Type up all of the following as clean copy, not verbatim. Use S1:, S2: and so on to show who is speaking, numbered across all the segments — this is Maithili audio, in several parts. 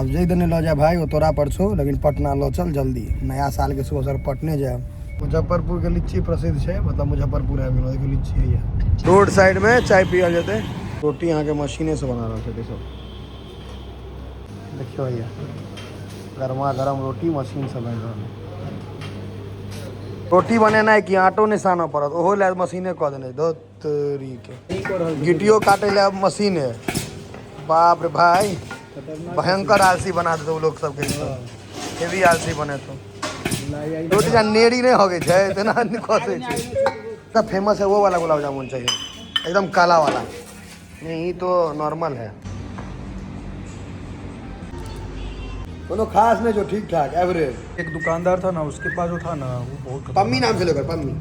S1: अब जै दने लऽ जाए भाई, ओ तोरा पर छौ, लेकिन पटना लऽ चल जल्दी। नया साल के शुभ अवसर, पटने जायब। मुजफ्फरपुर के लीची प्रसिद्ध छै, मतलब मुजफ्फरपुर आबि गेलहुँ। देखियौ लीची हैया। रोड साइड में चाय पियल जेतै। रोटी अहाँके मशीने से बना रहल छथि सब। देखियौ हैया, गरमा गरम रोटी मशीन से बनि रहल है। रोटी बनेनाइ की, आटो नहि सानऽ पड़त, ओहो लए मशीने कऽ देने। धोतरी के, गिट्टियो काटै लए मशीने। बाप रे भाई, भयंकर आलसी बना देतौ लोग सबके, हेवी आलसी बनेतौ। रोटी जा नेरी नहीं हो गई छै तेना खसै छै। सब फेमस है वो वाला गुलाब जामुन चाहिए, एकदम काला वाला नहीं, ये तो नॉर्मल है। कोनो खास नहीं, जो ठीक ठाक एवरेज।
S2: एक दुकानदार था ना, उसके पास जो था ना, वो बहुत
S1: पम्मी नाम से लेकर पम्मी।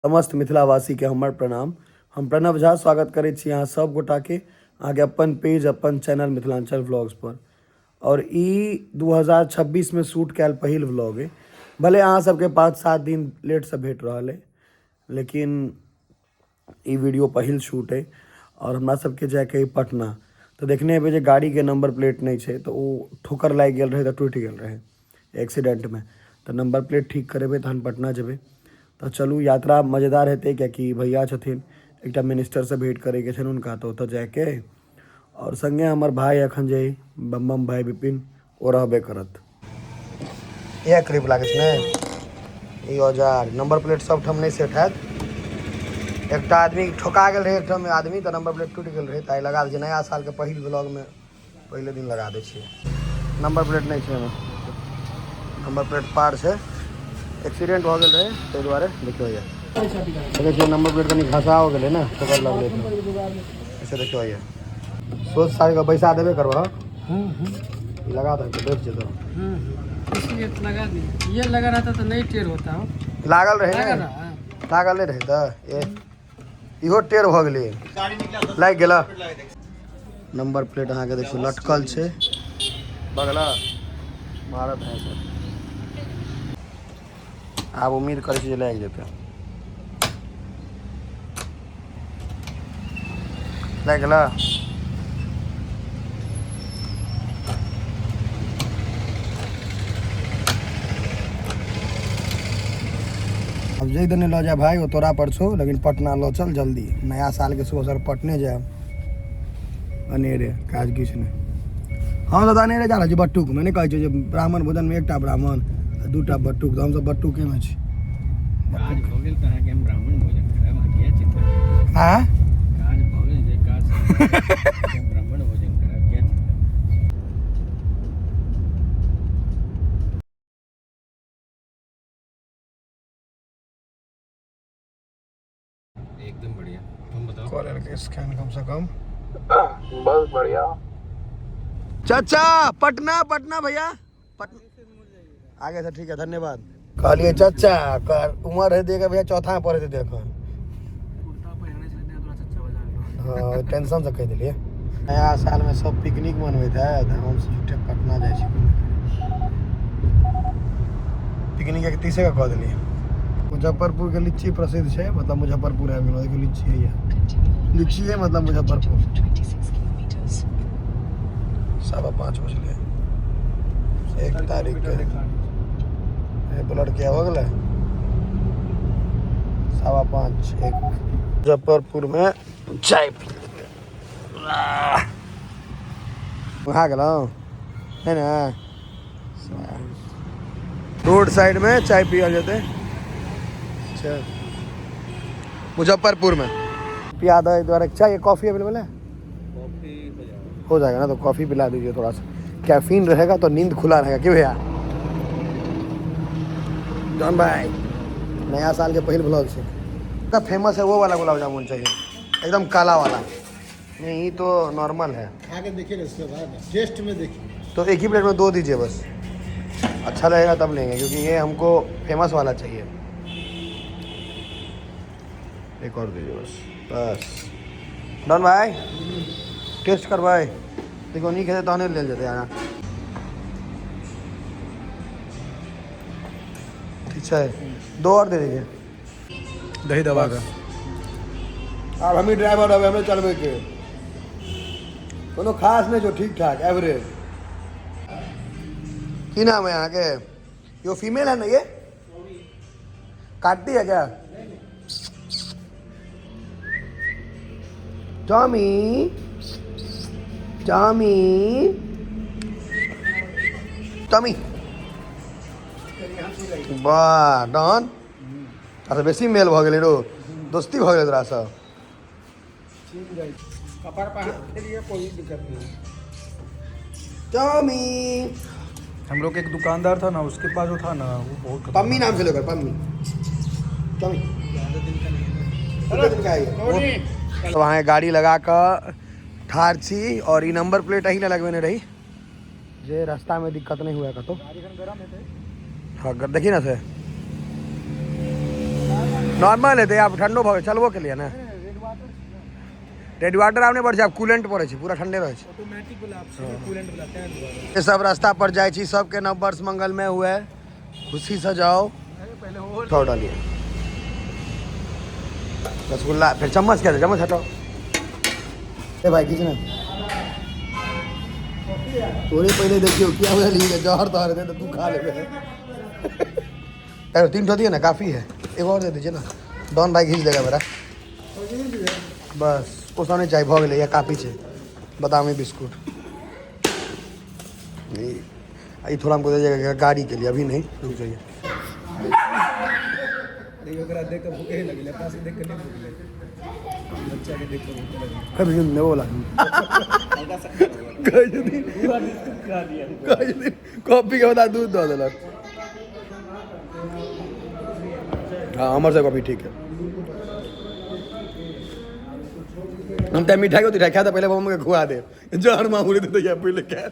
S1: समस्त मिथिलावासी के हमर प्रणाम। हम प्रणव झा स्वागत करै छी अहाँ सब गोटाके अहाँके अपन पेज, अपन चैनल मिथिलांचल व्लॉग्स पर। और ई 2026 में शूट कयल पहिल व्लॉग है। भले अहाँ सबके 5-7 दिन लेटसँ भेट रहल है, लेकिन ई वीडियो पहिल शूट है। और हमरा सबके जायके है पटना, तऽ देखने हेबै जे गाड़ीके नंबर प्लेट नहि छै, तऽ ओ ठोकर लागि गेल रहै तऽ टूटि गेल रहै एक्सीडेंटमे। तऽ नंबर प्लेट ठीक करेबै तहन पटना जेबै। तऽ चलू, यात्रा मजेदार हेतै, कियाकि भैया छथिन, एकटा मिनिस्टरसँ भेँट करैके छनि हुनका, तऽ ओतऽ जायके। आओर सङ्गे हमर भाय एखन जे बम बम भाय विपिन, ओ रहबे करत। इएह क्लिप लागै छै ने, ई औजार। नंबर प्लेट सब ठाम नहि सेट हैत। एकटा आदमी ठोका गेल रहै एकठाम आदमी, तऽ नंबर प्लेट टूटि गेल रहै, तऽ आइ लगा दै छियै। नया सालके पहिल ब्लॉगमे पहिले दिन लगा दै छियै। नंबर प्लेट नहि छै एहिमे, नंबर प्लेट पार छै, एक्सीडेंट भऽ गेल रहै ताहि दुआरे। देखियौ भैया, देखै छियै नंबर प्लेट कनि घसाओ गेलै ने, ठोकर लगलै तऽ। अच्छा देखियौ भैया, सोच सार कऽ बैसा देबे करबह, ई लगा दे तऽ बैठ जेतौ।
S3: इसलिए तो लगा दिए। ये लगा रहता तो नहीं टेढ़ होता हो।
S1: लागल रहै
S3: लगा
S1: ने
S3: रहा है।
S1: लागल नहि रहै तऽ ए इहो टेढ़ भऽ गेलै। लागि गेल नंबर प्लेट अहाँके, देखियौ लटकल छै बगला भारत है सर। आब उम्मीद करै छी जे लागि जेतै। लागि गेल। अब जै दने लऽ जाए भाई, ओ तोरा पर छौ, लेकिन पटना लऽ चल जल्दी। नया साल के शुभ अवसर, पटने जायब। अनेरे काज किछु नहि। हम तऽ अनेरे जा रहल छी बट्टूकमे। नहि कहै छै जे ब्राह्मण भोजनमे एकटा ब्राह्मण आ दूटा बट्टूक, तऽ हमसब बट्टूकेमे छी।
S4: काज भऽ गेल तऽ अहाँके हम ब्राह्मण भोजन करायब, अहाँ किया चिंता करै छी?
S1: आँ?
S4: काज भऽ गेल जे काज से हम ब्राह्मण भोजन करायब, किया चिंता करै छी? एकदम बढ़िया, तुम बताओ।
S1: कऽ लेलकै स्कैन कम से कम। बस बढ़िया चाचा। पटना पटना भैया, पटना आगे से। ठीक है, धन्यवाद। कहलिए चाचा कर उम्र है देखे भैया, चौथा में पढ़े थे देखो। हाँ, टेंशन से कह दिलिए। नया साल में सब पिकनिक मनबैत है तऽ हम झूठे पटना जाइ छी। पिकनिक 31 के कऽ देलिए। मुजफ्फरपुर के लीची प्रसिद्ध छै, मतलब मुजफ्फरपुर आबि गेलहुँ। देखियौ लीची हैया, लीची है मतलब मुजफ्फरपुर। 5:15 बजलै 1 तारीख के। ब्लड किया हो गेलै। 5:15 एक मुजफ्फरपुर में चाय पी लेते। वहाँ गेलहुँ है ने, रोड साइड में चाय पियल जेतै। अच्छा मुजफ्फरपुर में पिया दे दुआरे। चाय कॉफ़ी अवेलेबल है?
S4: कॉफी हो जाएगा।
S1: हो जाएगा ना, तो कॉफ़ी पिला दीजिए। थोड़ा सा कैफीन रहेगा तो नींद खुला रहेगा। क्यों भैया? जॉन भाई, नया साल के पहिल ब्लॉग से इतना फेमस है वो वाला गुलाब जामुन चाहिए, एकदम काला वाला नहीं, ये तो नॉर्मल है।
S5: खा के देखिए ना, उसके बाद टेस्ट में देखिए।
S1: तो एक ही प्लेट में दो दीजिए बस, अच्छा लगेगा तब लेंगे, क्योंकि ये हमको फेमस वाला चाहिए। एक और दीजिए बस। बस डन भाई, टेस्ट कर भाई। देखो नहीं खेते तहने ले जेते आना। ठीक है, दो और दे दीजिए।
S2: दही दबा का।
S1: आब हमही ड्राइवर रहबै, हमरे चलबैके। कोनो खास नहि छौ, ठीक ठाक एवरेज। की नाम है अहाँके? यो फीमेल है ना? ये काटती है क्या? टॉमी, टॉमी, टॉमी, वाह डॉन। अच्छा, बेसी मेल भऽ गेलै रो, दोस्ती भऽ गेलै तोरासँ।
S5: कपड़ पर हाथ फेरिए, कोई दिक्कत नहीं।
S1: टॉमी।
S2: हम लोग के एक दुकानदार था ना, उसके पास जो था ना, वो बहुत खतरनाक।
S1: पम्मी नाम से लेकर पम्मी। टॉमी, कते दिन का है ये? तो अहाँ गाड़ी लगा कऽ ठाढ़ छी और ई नंबर प्लेट एहि लए लगबेने रही जे रास्तामे दिक्कत नहि हुए कतहु। हाँ, देखी ना, से नॉर्मल हेतै आब, ठंडो भऽ गेल, चलबो के लिए ने। रेड वाटर आब नहि पड़ै छै, आब कूलेंट पड़ै छै, पूरा ठंडे रहै छै।
S2: ऑटोमेटिक वाला कूलेंट वाला तें दुआरे।
S1: ये सब रास्ता पर जाइ छी, सबके नव वर्ष मंगलमय हुए, खुशी से जाओ।
S2: पहले वो
S1: थोड़ा डालिए रसगुल्ला, फिर चम्मच क्या है? चम्मच हटाओ। ए भाई, खींच ना तोरे। पहले देखियो क्या हुआ ली, जहर तहर दे तो तू खा लेबे। अरे तीन ठो दिए ना, काफ़ी है, एक और दे दीजिए ना। डॉन भाई खींच देगा मेरा। बस ओ सब नहीं चाहिए, भऽ गेलै, यह काफ़ी छै। बादामी बिस्कुट ये ये थोड़ा हमको दे दीजिएगा गाड़ी के लिए, अभी नहीं, रुक जाइए।
S2: ओकरा देख के भूखे लगले, अपना से देख के नहीं भूखले, बच्चा के देख के भूखे लगले।
S1: कभी नहीं बोला, कहै छथिन, कहै छथिन कॉफी के बदला दूध दऽ देलक। हाँ, हमर सब कॉफी ठीक है। हम तऽ मिठाई तिठाई खाए तऽ पहिले मम्मी के खुआ दे, जहर मामूली दे दैया पहिले खाए।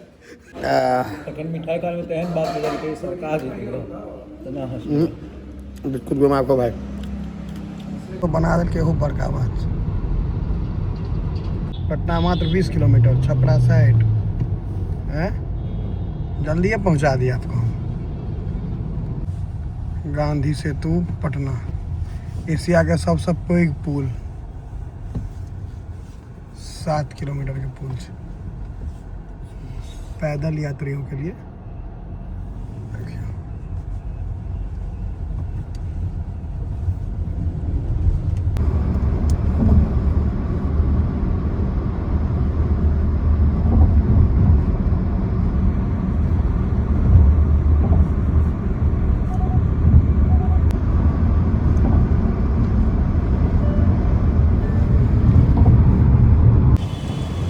S4: तखन मिठाई खानमे तऽ एहन बात बजलकै, सरकार जेतै तेना हँस।
S1: बिस्कुट घुमा को भाई तो बना देलकै, एगो बड़का बात। पटना मात्र 20 किलोमीटर, छपरा साइड है, जल्दी पहुंचा दिया आपको हम। गांधी सेतु पटना, एशिया के सबसे पैघ पुल, 7 किलोमीटर के पुल छै पैदल यात्रियों के लिए। देखियो,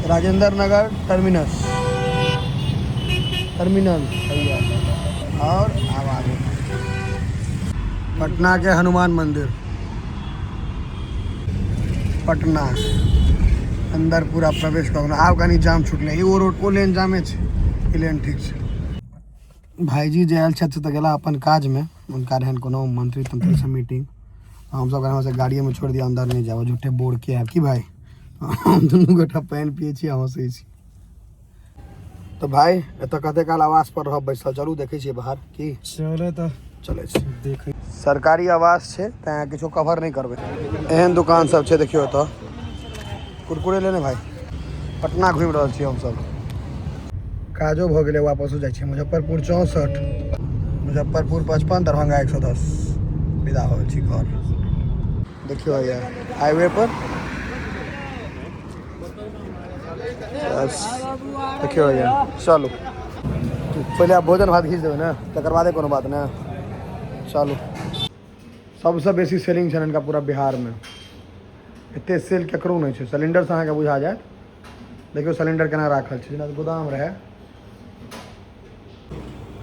S1: राजेंद्र नगर टर्मिनस, टर्मिनल भैया। और अब आगे पटना के हनुमान मंदिर, पटना अंदर पूरा प्रवेश करू। आब कनी जाम छुटलै। ई ओ रोड, ओ लेन जामे छै, ई लेन ठीक छै। भाईजी जे आयल छथि से तऽ गेला अपन काजमे, हुनका रहनि कोनो मंत्री तंत्री से मीटिंग। हमसब कहलहुँ से गाड़िएमे छोड़ि दिअ, अंदर नहि जाब, झूठे बोर के आयब। की भाई, हम दुनू गोटा पानि पियै छी आ हँसै छी। तऽ भाई, एतऽ कते काल आवास पर रहब बैसल? चलू, देखै छियै बाहर की।
S2: चलो तऽ।
S1: चलै छी।
S2: देखै।
S1: सरकारी आवास छै, तैं किछो कवर नहि करबै। एहन दुकान सब छै, देखियौ एतऽ। कुरकुरे लेने भाई। पटना घुमि रहल छी हमसब, काजो भऽ गेलै, वापसो जाइ छी। मुजफ्फरपुर 64, मुजफ्फरपुर 55, दरभंगा 110। विदा हो छी घर। देखियौ भैया, हाईवे पर बस। देखियौ भैया, चलू, पहिले आब भोजन भात घीच देबै ने, तकर बादे कोनो बात ने। चलू। सबसँ बेसी सेलिंग छनि हिनका पूरा बिहारमे। एते सेल केकरो नहि छै। सिलेंडरसँ अहाँके बुझा जायत। देखियौ, सिलेंडर केना राखल छै, जेना गोदाम रहै।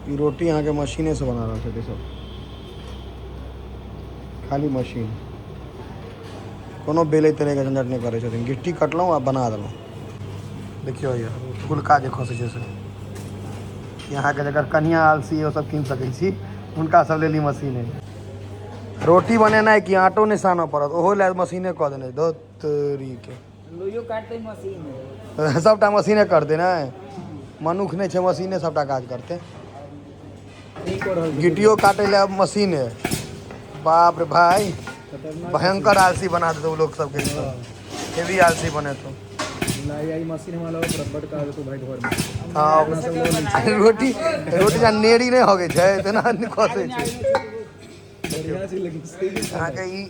S1: ई रोटी अहाँके मशीनेसँ बना रहल छथि सब, खाली मशीन। कोनो बेलै तेलैके झंझट नहि करै छथिन। गिट्टी कटलहुँ आ बना देलहुँ। देखियौ भैया, फुलका जे खसै छै से। ई अहाँके जकर कनिया आलसी है, ओ सब कीन सकै छी, हुनका सब लेल ई मशीन है। रोटी बनेनाइ कि आटो नहि सानऽ पड़त, ओहो लए मशीने कऽ देने धोतरीके।
S6: लोहियो काटतै मशीन है।
S1: सबटा मशीने करतै ने, मनुख नहि छै, मशीने सबटा काज करतै। गिट्टियो काटै लए मशीने। बाप रे भाई,
S2: खतरनाक।
S1: भयंकर आलसी बना देतौ लोग सबके। हेवी आलसी बनेतौ।
S2: लाई आई मशीन हमारा रबड़ का तो भाई घर में।
S1: हाँ, रोटी रोटी जा नेरी नहि होगे छै तेना खसै छै।
S2: बढ़िया छै लेकिन सही।
S1: अहाँके ई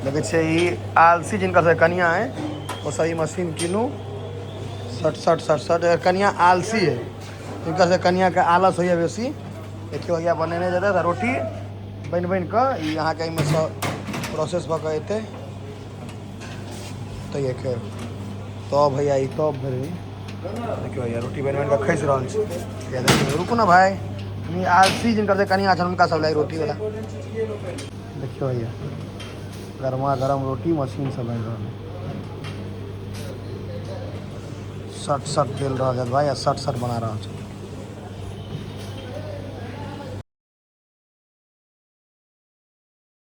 S1: देखै छियै, ई आलसी जिनकर सबके कनिया है, ओ सब ई मशीन कीनू। सट सट सट सट। एकर कनिया आलसी है, जिनकर सबके कनियाके आलस होइए बेसी, देखियौ भैया बनेने जेतै तऽ रोटी बनि बनि कऽ ई अहाँके एहिमे सँ प्रोसेस भऽ कऽ एतै। तऽ ये तब भैया ई तब भेलै। देखियौ भैया रोटी बनि बनि कऽ खसि रहल छै। या देखियौ, रुकू ने भाय। ई आलसी जिनकर सबके कनिया छनि, हुनका सब लए रोटी वाला। देखियौ भैया, गरमा गरम रोटी मशीनसँ बनि रहल है। सट सट बेल रहल छै भाई आ सट सट बना रहल छै।